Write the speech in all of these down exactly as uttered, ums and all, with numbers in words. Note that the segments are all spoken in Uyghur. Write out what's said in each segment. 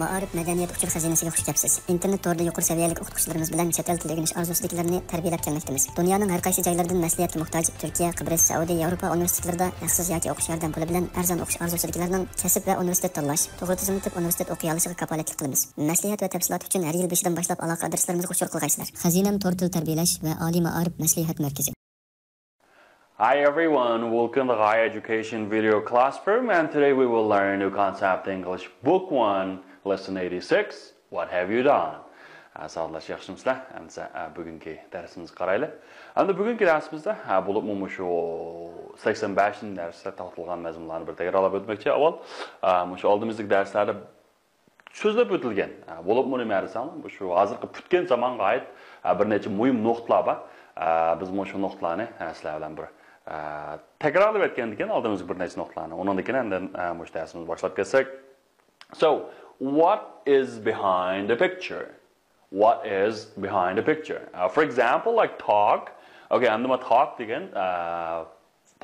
مائارىپ مەدەنىيەت ئۇچۇر خەزىنىسىگە خۇش كەپسىز. ئىنتېرنېت تورىدا يۇقىرى سەۋىيەلىك ئوقۇتقۇچىلىرىمىز بىلەن چەت ئەل تىلى ئۆگىنىش ئارزۇسىدىكىلەرنى تەربىيەلەپ كەلمەكتىمىز. دۇنيانىڭ ھەر قايسى جايلىرىدىن مەسلىھەتكە موھتاج تۈركىيە، قىبرىس، سەئۇدى، ياۋروپا ئۇنىۋېرسىتېتلىرىدا ھەقسىز ياكى ئوقۇش ياردەم پۇلى بىلەن ئەرزان ئوقۇش ئارزۇسىدىكىلەرنىڭ كەسىپ ۋە ئۇنىۋېرسىتېت تاللاش، توغرا تىزىملىتىپ ئۇنىۋېرسىتېت ئوقۇيالىشىغا كاپالەتلىك قىلىمىز. مەسلىھەت ۋە تەپسىلات ئۈچۈن ھەر يىل بېشىدىن باشلاپ ئالاقە ئادرېسلىرىمىزغا ئۇچۇر قىلغايسىلەر. خەزىنەم تور تىل تەربىيەلەش ۋە ئالىي مائارىپ مەسلىھەت مەركىزى. Hi everyone, welcome to High Education Video Classroom, and today we will learn new concept English Book one, Lesson eighty-six, What Have You Done? ھە، ساۋاتداش، ياخشىمۇسىلەر؟ ئەمدى سە-، ھە، بۈگۈنكى دەرسىمىزگە قارايلى. ئەمدى بۈگۈنكى دەرسىمىزدە، ھە، بولۇپمۇ مۇشۇ سەكسەن بەشىنچى دەرستە توختالغان مەزمۇنلارنى بىر تەكرارلاپ ئۆتمەكچى. ئاۋۋال، ھە، مۇشۇ ئالدىمىزدىكى دەرسلەردە سۆزلەپ ئۆتۈلگەن، ھە، بولۇپمۇ نېمە دېسەڭلار، مۇشۇ ھازىرقى پۈتكەن زامانغا ئائىت، ھە، بىر نەچچە مۇھىم نۇقتىلار بار. ھە، بىز مۇشۇ نۇقتىلارنى، ھە، سىلەر بىلەن بىر، ھە، تەكرارلاپ ئۆتكەندىكىن ئالدىمىزدىكى بىر نەچچە نۇقتىلارنى. ئۇنىڭدىن كېيىن ئاندىن، ھە، مۇشۇ دەرسىمىزنى باشلاپ كەتسەك. So, what is behind the picture? What is behind the picture? Uh, for example, like talk. Okay, ئەمدى ما talk دېگەن، ئە،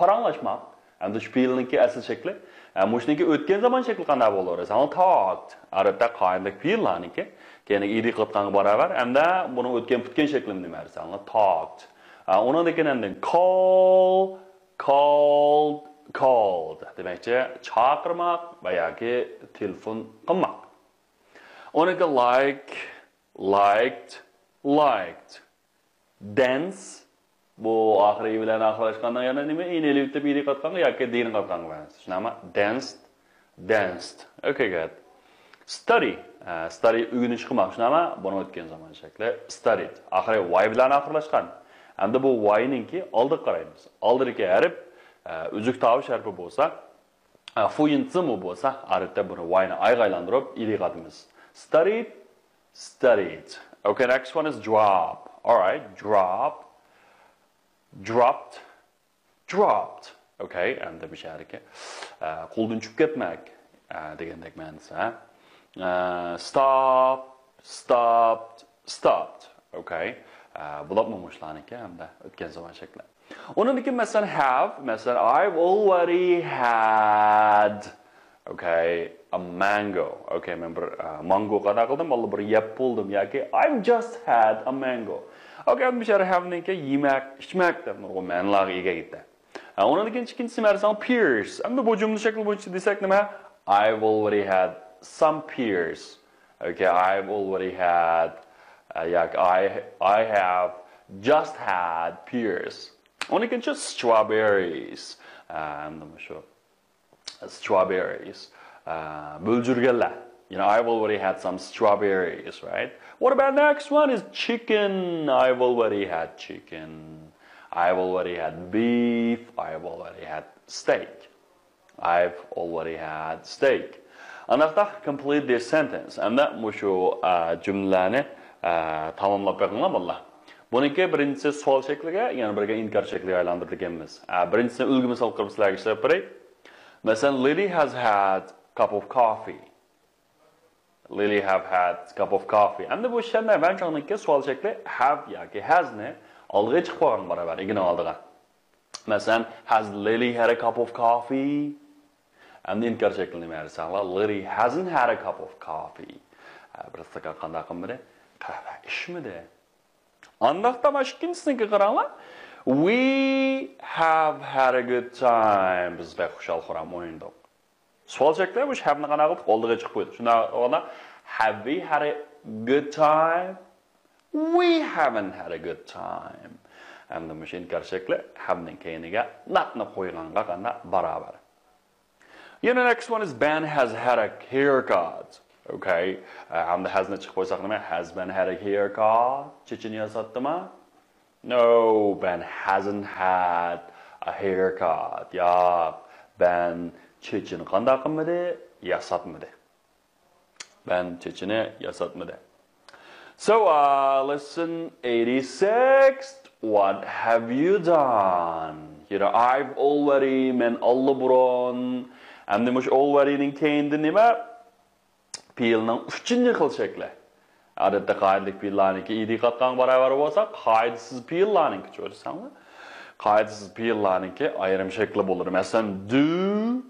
پاراڭلاشماق. ئەمدى شۇ پېئىلنىڭكى ئەسلى شەكلى، ئە، مۇشۇنىڭكى ئۆتكەن زامان شەكلى قانداق بولۇر دېسەڭ، talked. ئادەتتە قائىدىدىكى پېئىللارنىڭكى كېيىنكى ئىدى قاتقانغا باراۋەر. ئەمدى بۇنىڭ ئۆتكەن پۈتكەن شەكلى نېمە دېسەڭ، talked. ئە، ئۇنىڭدىن كېيىن ئاندىن call، called، called. دېمەكچى، چاقىرماق ۋە ياكى تېلېفون قىلماق. ئۇنىڭكى like، liked، liked. Dance. بۇ ئاخىرى ئى بىلەن ئاخىرلاشقاندا يەنە نېمە؟ ئىنى ئېلىۋېتىپ ئىدى قاتقانغا ياكى دىنى قاتقانغا بەرسە. شۇنداقمۇ؟ Danced، danced. Okay, good. Study. ئە، study ئۆگىنىش قىلماق. شۇنداقمۇ؟ بۇنىڭ ئۆتكەن زامان شەكلى. Studied. ئاخىرى ۋاي بىلەن ئاخىرلاشقان. ئەمدى بۇ ۋاينىڭكى ئالدىغا قارايمىز. ئالدىدىكى ھەرپ، ئە، ئۈزۈك تاۋۇش ھەرپى بولسا، ئە، فۇيىنسىمۇ بولسا، ئادەتتە بۇنى ۋاينى ئايغا ئايلاندۇرۇپ ئىدى قاتىمىز. Studied، studied. Okay, next one is drop. All right, drop. Dropped. Dropped. Okay, ئەمدى بۇ شەھەرگە، ئە، قولدىن چۈشۈپ كەتمەك، ئە، دېگەندەك مەنىسى، ھە؟ ئە، stop، stopped، stopped. Okay. ئە، بۇلارمۇ مۇشۇلارنىڭكى ھەمدە ئۆتكەن زامان شەكلى. ئۇنىڭدىن كېيىن مەسىلەن، have، مەسىلەن، I've already had، okay, a mango. Okay, مەن بىر، ئە، مانگو قانداق قىلدىم؟ بالىلار، بىر يەپ بولدۇم ياكى I've just had a mango. Okay، ئەمدى بۇ يەردە have نىڭكى يېمەك، ئىچمەك دەپ نۇرغۇن مەنىلەرگە ئىگە ئىدى. ئە، ئۇنىڭدىن كېيىن ئىككىنچىسى نېمە دېسەڭ، pears. ئەمدى بۇ جۈملە شەكلى بويىچە دېسەك نېمە؟ I've already had some pears. Okay, I've already had، ئە، ياكى I، I have just had pears. ئۇنىڭدىن كېيىن strawberries. ئە، ئەمدى مۇشۇ strawberries. ئە، بۆلجۈرگەنلەر. You know, I've already had some strawberries, right? What about next one is chicken? I've already had chicken. I've already had beef. I've already had steak. I've already had steak. ئانداقتا complete this sentence. ئەمدى مۇشۇ، ئە، جۈملىلەرنى، ئە، تاماملاپ بېقىڭلار، بالىلار. بۇنىڭكى بىرىنچىسى سوئال شەكلىگە، يەنە بىرگە ئىنكار شەكلىگە ئايلاندۇرىدىكەنمىز. ئە، بىرىنچىسىنى ئۈلگە مىسال قىلىپ سىلەرگە ئىشلەپ بېرەي. مەسىلەن، Lily has had cup of coffee. Lily have had cup of coffee. ئەمدى بۇ شەندە مەن چاغنىڭكى سوئال شەكلى have ياكى has نى ئالدىغا چىقىپ قالغان باراۋەر، ئىگىنىڭ ئالدىغا. مەسىلەن، has Lily had a cup of coffee? ئەمدى ئىنكار شەكلى نېمە دېسەڭلار، Lily hasn't had a cup of coffee. ھە، بىر ئىستاكان قانداق قىلمىدى؟ قەھۋە ئىچمىدى. ئانداقتا مانا ئىككىنچىسىنىڭكىگە قاراڭلار. We have had a good time. بىز بەك خۇشال-خۇرام ئوينىدۇق. سوئال شەكلى مۇشۇ have نى قانداق قىلدۇق؟ ئالدىغا چىقىپ قويدۇق. شۇنداق بولغاندا، have we had a good time? We haven't had a good time. ئەمدى مۇشۇ ئىنكار شەكلى have نىڭ كەينىگە not نى قويغانغا قانداق باراۋەر. You know, next one is Ben has had a haircut. Okay. ئە، ھەمدە has نى چىقىپ قويساق نېمە؟ Has Ben had a haircut? چېچىنى ياساتتىما؟ No, Ben hasn't had a haircut. ياق، بەن چېچىنى قانداق قىلمىدى؟ ياساتمىدى. بەن چېچىنى ياساتمىدى. So, uh, lesson eighty-six, what have you done? You know, I've already، مەن ئاللىبۇرۇن. ئەمدى مۇشۇ already نىڭ كەينىدە نېمە؟ پېئىلنىڭ ئۈچىنچى خىل شەكلى. ئادەتتە قائىدىلىك پېئىللارنىڭكى ئىدى قاتقانغا باراۋەر بولسا، قائىدىسىز پېئىللارنىڭكى چۆرىسەڭلار. قائىدىسىز پېئىللارنىڭكى ئايرىم شەكلى بولىدۇ. مەسىلەن، do،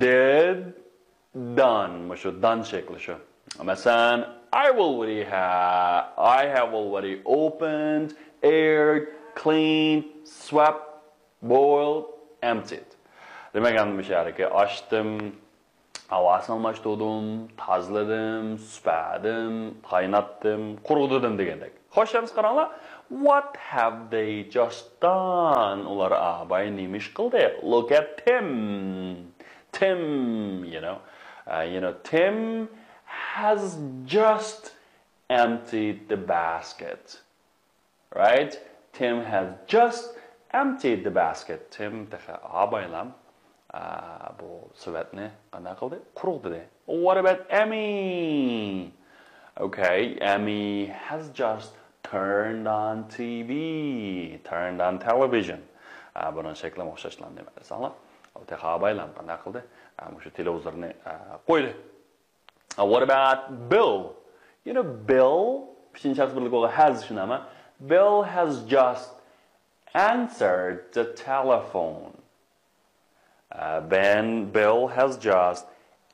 did، done. مۇشۇ done شەكلى شۇ. مەسىلەن، I already have, I have already opened, aired, cleaned, swept, boiled, emptied. دېمەك، ئەمدى مۇشۇ يەردىكى ئاچتىم، ھاۋاسىنى ئالماشتۇردۇم، تازىلىدىم، سۈپەدىم، قايناتتىم، قۇرۇتتۇم دېگەندەك. خوش، ئەمسە قاراڭلار. What have they just done? ئۇلار ئاباي نېمە ئىش قىلدى؟ Look at Tim. Tim, you know, uh, you know, Tim has just emptied the basket. Right? Tim has just emptied the basket. Tim تېخى ئابايلام، ئا، بۇ سېۋەتنى قانداق قىلدى؟ قۇرۇتتى. What about Emmy? Okay, Emmy has just turned on T V. Turned on television. ئا، بۇنىڭ شەكلىمۇ ئوخشاشلا نېمە دېسەڭلار. ئۇ تېخى ئابايلام قانداق قىلدى؟ ئا، مۇشۇ تېلېۋىزورنى، ئا، قويدى. Uh, what about Bill? You know, Bill، ئۈچىنچى شەخس بىرلىك بولغان has شۇنداقمۇ؟ Bill has just answered the telephone. Uh, Ben, Bill has just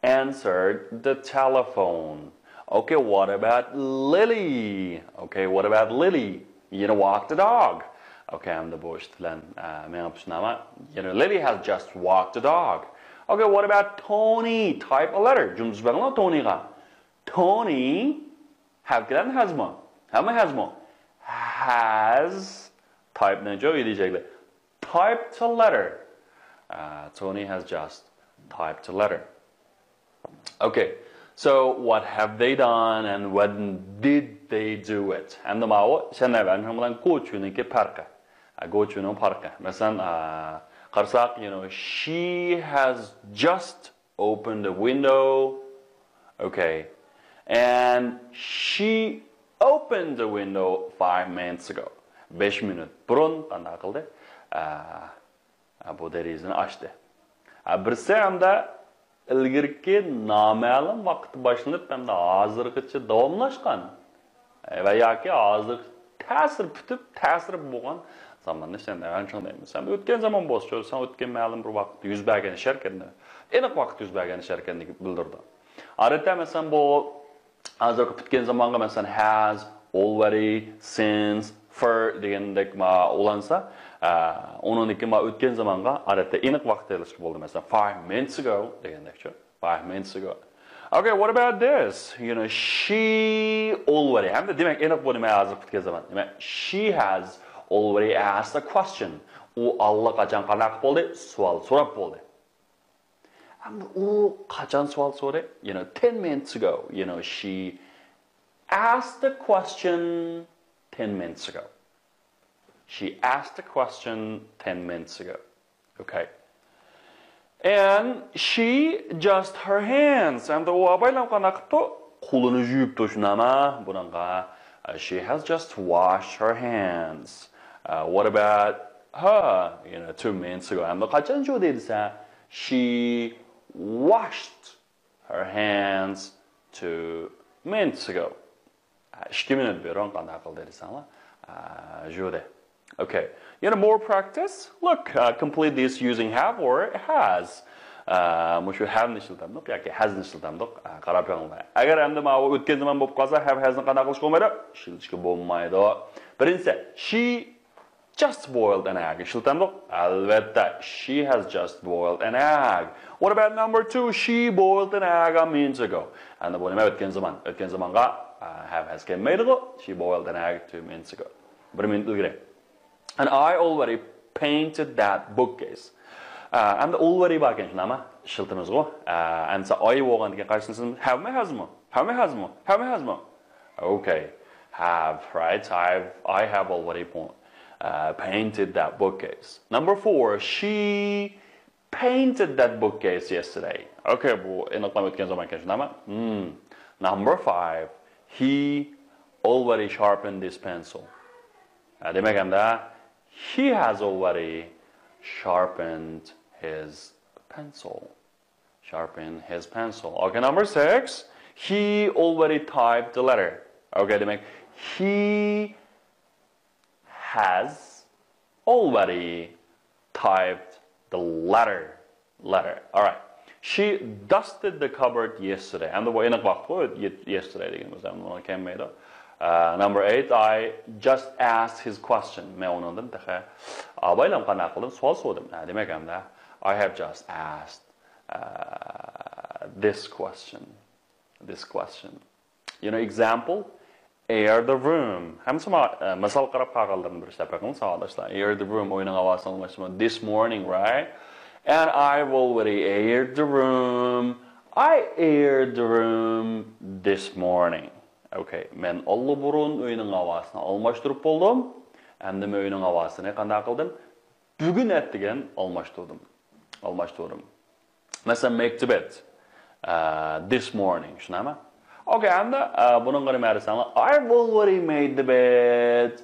answered the telephone. Okay, what about Lily? Okay, what about Lily? You know, walk the dog. Okay, ئەمدى بۇ ئىت بىلەن، ئە، مېڭىپ شۇنداقمۇ؟ You know, Lily has just walked the dog. Okay, what about Tony? Type a letter. جۇمجۇ بەرىڭلار تونىغا. Tony، have كېلەمدۇ، hasمۇ؟ ھەممە hasمۇ؟ Has type نى جويدى جەگلى. Typed a letter. Uh, Tony has just typed a letter. Okay. So what have they done and when did they do it? ئەمدى ماۋۇ شەنەۋەن بىلەن گوچۇنىڭكى پەرقى. ئە، گوچۇنىڭ پەرقى. مەسىلەن، ئە، قارىساق، you know, she has just opened the window. Okay. And she opened the window five minutes ago. بەش مىنۇت بۇرۇن قانداق قىلدى؟ ئە، ئە، بۇ دېرىزىنى ئاچتى. ئە، بىرسى ھەمدە ئىلگىرىكى نامەلۇم ۋاقىت باشلىنىپ، ھەمدە ھازىرغىچە داۋاملاشقان. ئە، ۋە ياكى ھازىر تەسىر پۈتۈپ، تەسىر بولغان زاماننى سەن ئەۋەنچىڭ دەيمىز. سەن ئۆتكەن زامان بولسا، سەن ئۆتكەن مەلۇم بىر ۋاقىت يۈز بەرگەن ئىش ئىكەننى، ئېنىق ۋاقىت يۈز بەرگەن ئىش ئىكەننى بىلدۈرىدۇ. ئادەتتە، مەسىلەن، بۇ ھازىرقى پۈتكەن زامانغا، مەسىلەن، has، already، since، for دېگەندەك ما ئۇلانسا، ئە، ئۇنىڭدىكى ما ئۆتكەن زامانغا ئادەتتە ئېنىق ۋاقىت ئېلىشقا بولىدۇ. مەسىلەن، five minutes ago دېگەندەكچۇ. Five minutes ago. Okay, what about this? You know, she already. ھەمدە دېمەك، ئېنىق بۇ نېمە ھازىر پۈتكەن زامان. دېمەك، she has already asked a question. ئۇ ئاللىقاچان قانداق بولدى؟ سوئال سوراپ بولدى. ھەمدە ئۇ قاچان سوئال سورىدى؟ You know, ten minutes ago. You know, she asked the question ten minutes ago. She asked the question ten minutes ago. Okay. And she just her hands. ھەمدە ئۇ ئابايلام قانداق قىپتۇ؟ قولىنى يۇيۇپتۇ، شۇنداقمۇ؟ بۇنىڭغا، uh, she has just washed her hands. Uh, what about her? You know, two minutes ago. ھەمدە قاچان جۇدى دېسە، she washed her hands two minutes ago. ئىككى مىنۇت بۇرۇن قانداق قىلدى دېسەڭلار، ئە، جۇدى. Okay. يەنە more practice. Look, uh, complete this using have or has. ئە، مۇشۇ have نى ئىشلىتەمدۇق ياكى has نى ئىشلىتەمدۇق؟ ئە، قاراپ بېقىڭلار. ئەگەر ئەمدى ماۋۇ ئۆتكەن زامان بولۇپ قالسا، have، has نى قانداق قىلىشقا بولمايدۇ؟ ئىشلىتىشكە بولمايدۇ. بىرىنچىسى، she just boiled an egg. ئىشلىتەمدۇق؟ ئەلۋەتتە، she has just boiled an egg. What about number two? She boiled an egg a minute ago. ئەمدى بۇ نېمە؟ ئۆتكەن زامان. ئۆتكەن زامانغا، ئە، have، has كەلمەيدىغۇ. She boiled an egg two minutes ago. بىر مىنۇت ئىلگىرى. And I already painted that bookcase. ئە، ئەمدى already باركەن، شۇنداقمۇ؟ ئىشلىتىمىزغۇ. ئە، ئەمسە I بولغاندىكىن قايسىنى ئىشلىتىمىز؟ Haveمۇ، hasمۇ؟ Haveمۇ، hasمۇ؟ Haveمۇ، hasمۇ؟ Okay. Have, right? I've, I have already po-, uh, painted that bookcase. Number four, she painted that bookcase yesterday. Okay, بۇ ئېنىقلام ئۆتكەن زامان ئىكەن، شۇنداقمۇ؟ Hmm. Number five, he already sharpened his pencil. ئە، دېمەك، ئەمدى he has already sharpened his pencil. Sharpen his pencil. Okay, number six. He already typed the letter. Okay, دېمەك، he has already typed the letter. Letter. All right. She dusted the cupboard yesterday. ئەمدى بۇ ئېنىق ۋاقىتقۇ، yesterday دېگىنىمىز ئەمدى بۇنىڭغا كەلمەيدۇ. Uh, number eight, I just asked his question. مەن ئۇنىڭدىن تېخى ئابايلام قانداق قىلدىم، سوئال سورىدىم. ھە، دېمەك ئەمدى I have just asked uh, this question. This question. You know, example, air the room. ھەممىسى ماڭا مىسال قاراپ قالغانلىرىنى بىر ئىشلەپ بېقىڭ ساۋاقداشلار. Air the room، ئۆينىڭ ھاۋاسىنى ئالماشتۇرما. This morning, right? And I've already aired the room. I aired the room this morning. Okay, مەن ئاللىبۇرۇن ئۆينىڭ ھاۋاسىنى ئالماشتۇرۇپ بولدۇم. ئەمدى مەن ئۆينىڭ ھاۋاسىنى قانداق قىلدىم؟ بۈگۈن ئەتىگەن ئالماشتۇردۇم. ئالماشتۇردۇم. مەسىلەن، make the bed uh, this morning. شۇنداقمۇ؟ Okay, ئەمدى uh, بۇنىڭغا نېمە دېسەڭلار؟ I've already made the bed.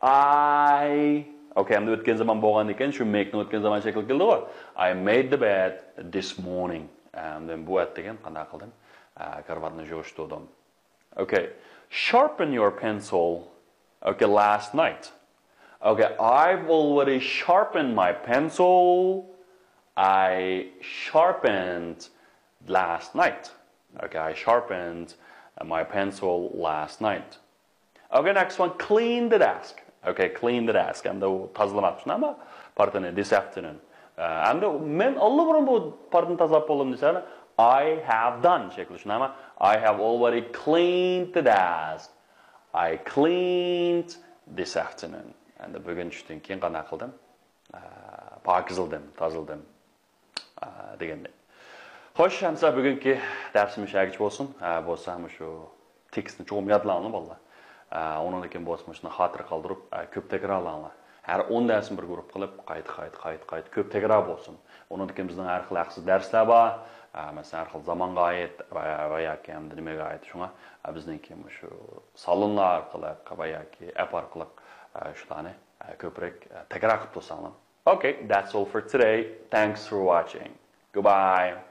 I. Okay, ئەمدى ئۆتكەن زامان بولغاندىكىن شۇ make نى ئۆتكەن زامان شەكلى كېلىدىغۇ. I made the bed this morning. ئەمدى بۇ ئەتىگەن قانداق قىلدىم؟ Uh, كارىۋاتنى يىغىشتۇردۇم. Okay. Sharpen your pencil. Okay, last night. Okay, I've already sharpened my pencil. I sharpened last night. Okay, I sharpened my pencil last night. Okay, next one, clean the desk. Okay, clean the desk. ئەمدى ئۇ تازىلىماق ئۈچۈن ئەمما پارتىنى this afternoon. ئەمدى مەن ئاللىبۇرۇن بۇ پارتىنى تازىلاپ بولدۇم دېسە، I have done شەكلى شۇنداقمۇ؟ I have already cleaned the desk. I cleaned this afternoon. ئەمدى بۈگۈن چۈشتىن كېيىن قانداق قىلدىم؟ پاكىزلىدىم، تازىلىدىم دېگەندەك. خوش، ئەمسە بۈگۈنكى دەرسىمىز شەگىچ بولسۇن. بولسا مۇشۇ تېكىستنى چوقۇم يادلاڭلار بالىلار. ئۇنىڭدىن كېيىن بولسا مۇشۇنى خاتىرە قالدۇرۇپ، كۆپ تەكرارلاڭلار. ھەر ئون دەرسنى بىر گۇرۇپپا قىلىپ، قايتا، قايتا، قايتا، قايتا كۆپ تەكرار بولسۇن. ئۇنىڭدىن كېيىن بىزنىڭ ھەر خىل ھەقسىز دەرسلەر بار. مەسىلەن، ھەر خىل زامانغا ئائىت ۋە، ۋە ياكى ئەمدى نېمىگە ئائىت. شۇڭا بىزنىڭكى مۇشۇ سالونلار ئارقىلىق ۋە ياكى ئەپ ئارقىلىق شۇلارنى كۆپرەك تەكرار قىلىپ تۇرساڭلار. Okay, that's all for today. Thanks for watching. Goodbye.